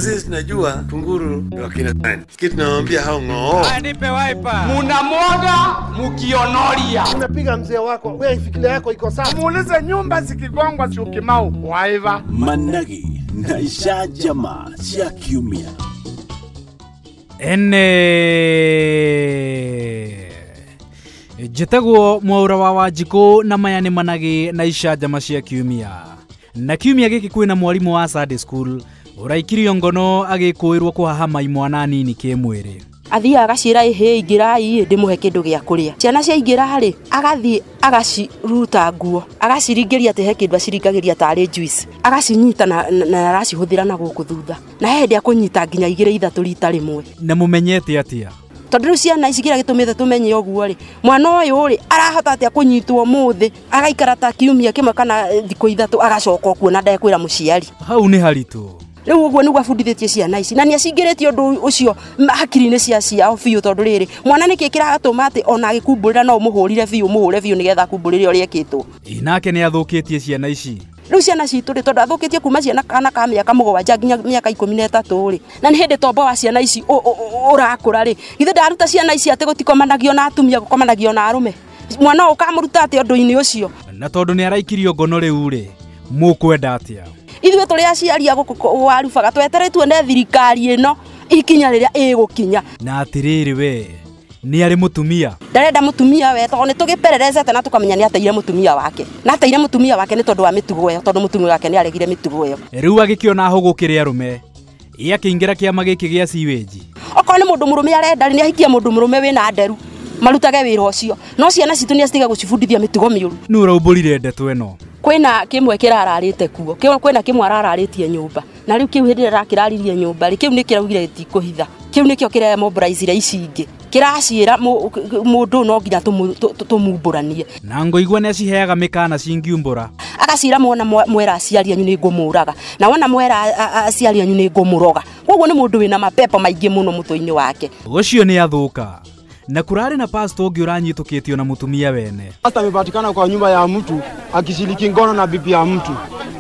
Sisi tunajua kunguru ni wakina nani. Kitu tunawaambia hao ng'oo. Nipe wiper. Munamwaga mukionoria. Unapiga mzee wako, wewe fikiria yako iko sawa. Muulize nyumba zikigongwa si ukimau waiva. Managi na icanjama cia kiumia. Ene njĩtagwo Mwaura wa Wanjikũ na maya nĩ Managi na icanjama cia kiumia. Na kiumia gĩkĩ kwĩna mwarimũ wa Sunday school ũraikirio ngono agĩkũĩrwo kũhahama imwana nini kĩmwĩrĩ. Athiaga agacira ĩhĩ ingĩrai ndĩmũhe kĩndũ gĩa kũrĩa. Ciana cia ingĩra rĩ, agathiĩ agaciruta nguo, agaciringĩria atĩ he kĩndũ aciringagĩria tarĩ juice, agacinyita na aracihũthĩra na gũkũ thutha. Na he hĩndĩ akũnyita nginya igĩrĩ ithatũ rita rĩmwe. Na mũmenyete atĩa? Tondũ rĩu ciana ici kĩrĩa gĩtũmĩte tũmenye ũguo rĩ, mwana ũyũ rĩ arahota atĩa kũnyitwo mũthĩ agaikara ta kiumia kĩmwe kana thikũ ithatũ agacoka okuo na ndekwĩra mũciari. Hau nĩ haritũ. Rĩu ũguo nĩguo abundithĩtie ciana ici na nĩ acingĩrĩtie ũndũ ũcio hakiri-inĩ cia ciao biũ tondũ rĩrĩ mwana nĩkĩ kĩratũma atĩ ona agĩkumbũrĩra no ũmũhũrire biũ mũhũre biũ nĩgetha akumbũrĩre ũrĩa ekĩtwo. Nake nĩ athũkĩtie ciana ici. Rĩu ciana citũ rĩ tondũ athũkĩtie kuma ciana kana ka mĩaka 7 nginya mĩaka 13 rĩ, na nĩ hĩndĩ tombo wa ciana ici ũrakũra rĩ, githĩ ndaruta ciana ici atĩ gũtikomanagio na atumia gũkomanagio na arũme. Mwana ũyũ ũkamũruta atĩ ũndũ-inĩ ũcio? Na tondũ nĩ araikirio ngono rĩu rĩ, mũkwenda atĩa? Ithuĩ tũrĩ aciari a gũkũ warubaga twetereire tuone thirikari ĩno ikinya rĩrĩa ĩgũkinya. Na atĩrĩrĩ we nĩ arĩ mũtumia. Ndarenda mũtumia we tondũ nĩ tũgĩpererezete na tũkamenya nĩ ateire mũtumia wake. Na ateire mũtumia wake nĩ tondũ wa mĩtugo ĩyo, tondũ mũtumia wake nĩ aregire mĩtugo ĩyo. Rĩu agĩkĩona hũgũkĩrĩ arũme, ĩ akĩingĩra kĩama gĩkĩ gĩa sewage. Okorwo nĩ mũndũ mũrũme arenda nĩ ahikie mũndũ mũrũme wĩna nderu marutage wĩra ũcio. No ciana citũ nĩ acitiga gũcibundithia mĩtugo mĩũru. Nũ ũraumbũrire ndeto ĩno? Kwĩna kĩmwe kĩrararĩte kuo, kwĩna kĩmwe arararĩtie nyũmba. Na rĩu kĩu hĩndĩ ĩrĩa arakĩraririe nyũmba rĩ, kĩu nĩ kĩraugire gĩtikũhitha. Kĩu nĩkĩo kĩremobilizire ici ingĩ. Kĩraciĩra mũndũ no nginya tũmumbũranie. Na ngũigua nĩ aciheaga mĩkana cingiumbũra. Agacira mwona mwera aciari anyu nĩ ngũmũraga. Na wona mwera aciari anyu nĩ ngũmũroga. Koguo nĩ mũndũ wĩna mapepo maingĩ mũno mũtwe-inĩ wake. Ũcio nĩ athũka. Na kurari na pastor ũngĩ ũranyitũkĩtio na mũtumia wene. Pastor amepatikana kwa nyumba ya mtu akishiriki ngono na bibi ya mtu.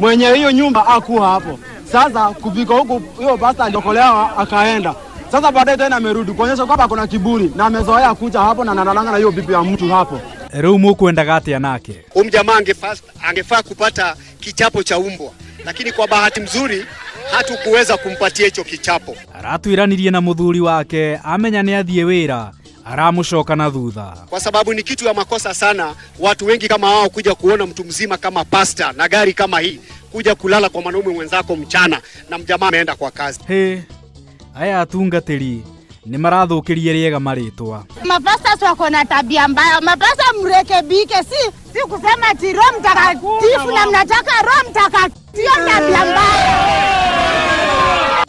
Mwenye hiyo nyumba hakuwa hapo. Sasa kufika huko hiyo pastor aliokolewa akaenda. Sasa baadaye tena amerudi kuonyesha kwamba kuna kiburi na amezoea kuja hapo na analanga na hiyo bibi ya mtu hapo. Rĩu mũkwendaga atĩa nake? Huyu jamaa angefaa kupata kichapo cha umbwa, lakini kwa bahati mzuri hatukuweza kumpatia hicho kichapo. Aratwĩranirie na mũthuri wake amenya nĩ athiĩ wĩra aramucoka na thutha. Kwa sababu ni kitu ya makosa sana watu wengi kama wao kuja kuona mtu mzima kama pastor na gari kama hii kuja kulala kwa mwanaume mwenzako mchana na mjamaa ameenda kwa kazi. He, aya atungatĩri nĩ marathũkĩrie rĩega marĩtwa. Mapasta wako na tabia mbaya. Mapasta mrekebike, si kusema ati Roho Mtakatifu na mnataka Roho Mtakatifu, tabia mbaya.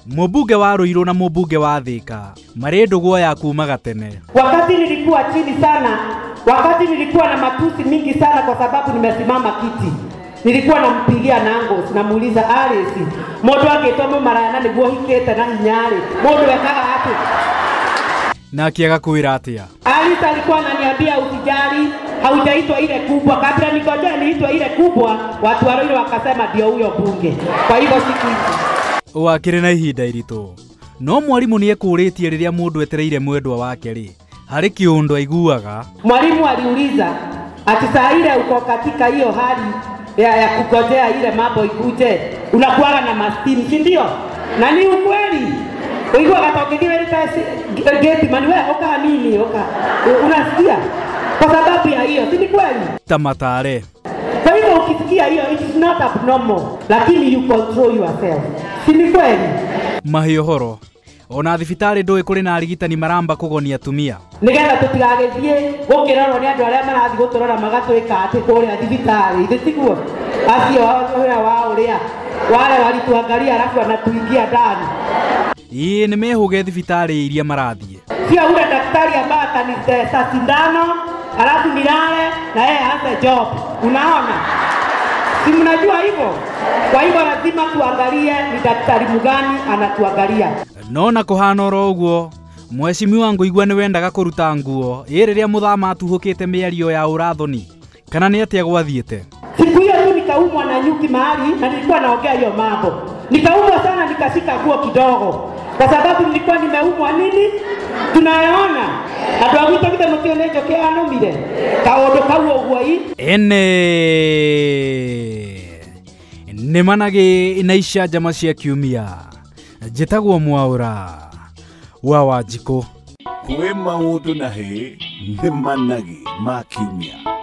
Mũmbunge wa Ruiru na mũmbunge wa Thika marĩ ndũgũ ya kuma gatene. Wakati nilikuwa chini sana, wakati nilikuwa na matusi mingi sana kwa sababu nimesimama kiti, nilikuwa nampigia nango, namuuliza Alice, mũndũ angĩtwo mũmaraya nĩguo hikĩte na hinya-rĩ, mũndũ ekaga atĩ? Na akĩaga kwĩra atĩa? Alice alikuwa ananiambia usijali, haujaitwa ile kubwa. Kabla ningojea niitwe ile kubwa, watu wa Ruiru wakasema ndio huyo bunge. Kwa hivyo siku hizi wakĩrĩ na ihinda iritũ. No mwarimu nĩ ekũrĩtie rĩrĩa mũndũ etereire mwendwa wake rĩ, harĩ kĩũndũ aiguaga. Mwalimu aliuliza ati saa ile uko katika hiyo hali ya kungojea ile mambo ikuje, unakuwa na mastimu, si ndio? Na ni ukweli. Uiguaga ta ũngĩthiĩ gate man wewe oka nini oka. Unasikia? Kwa sababu ya hiyo, si ni kweli? Tamatare. Kwa hivyo ukisikia hiyo it is not abnormal, lakini you control yourself. Si ni kweli? Mahiũhoro. Ona thibitarĩ ndũĩ kũrĩ na arigitani maramba kũgonia atumia. Nĩgetha tũtigagĩthiĩ gũkĩrorwo nĩ andũ arĩa marathiĩ gũtũrora magatwĩka atĩ kũrĩa thibitarĩ, ithe tiguo? Acio ũrĩa wa ũrĩa wale walituangalia alafu anatuingia ndani. Ĩĩ nĩ mehũge thibitarĩ iria marathiĩ. Sio ule daktari ambaye atanitesa sindano alafu nilale na yeye aanze job. Unaona? Si mnajua hivyo? Kwa hivyo lazima tuangalie ni daktari mgani anatuangalia. No na kũhana oro ũguo, mheshimiwa Ngũigua nĩ wendaga kũruta nguo ĩ rĩrĩa mũthama atuhũkĩte mĩario ya ũrathoni kana nĩ atĩa gwathiĩte? Siku hiyo tu nikaumwa na nyuki mahali na nilikuwa naongea hiyo mambo. Nikaumwa sana, nikashika nguo kidogo, kwa sababu nilikuwa nimeumwa nini, tunayaona andũ a gwitũ githe mũtione njũkĩ yanũmire kaũndũ kau ũguo i Ene nĩ managĩ na icanjama cia kiumia. Njĩtagwo Mwaũra wa Wanjikũ. Kwĩ maũndũ na hĩ nĩ managĩ ma kiumia.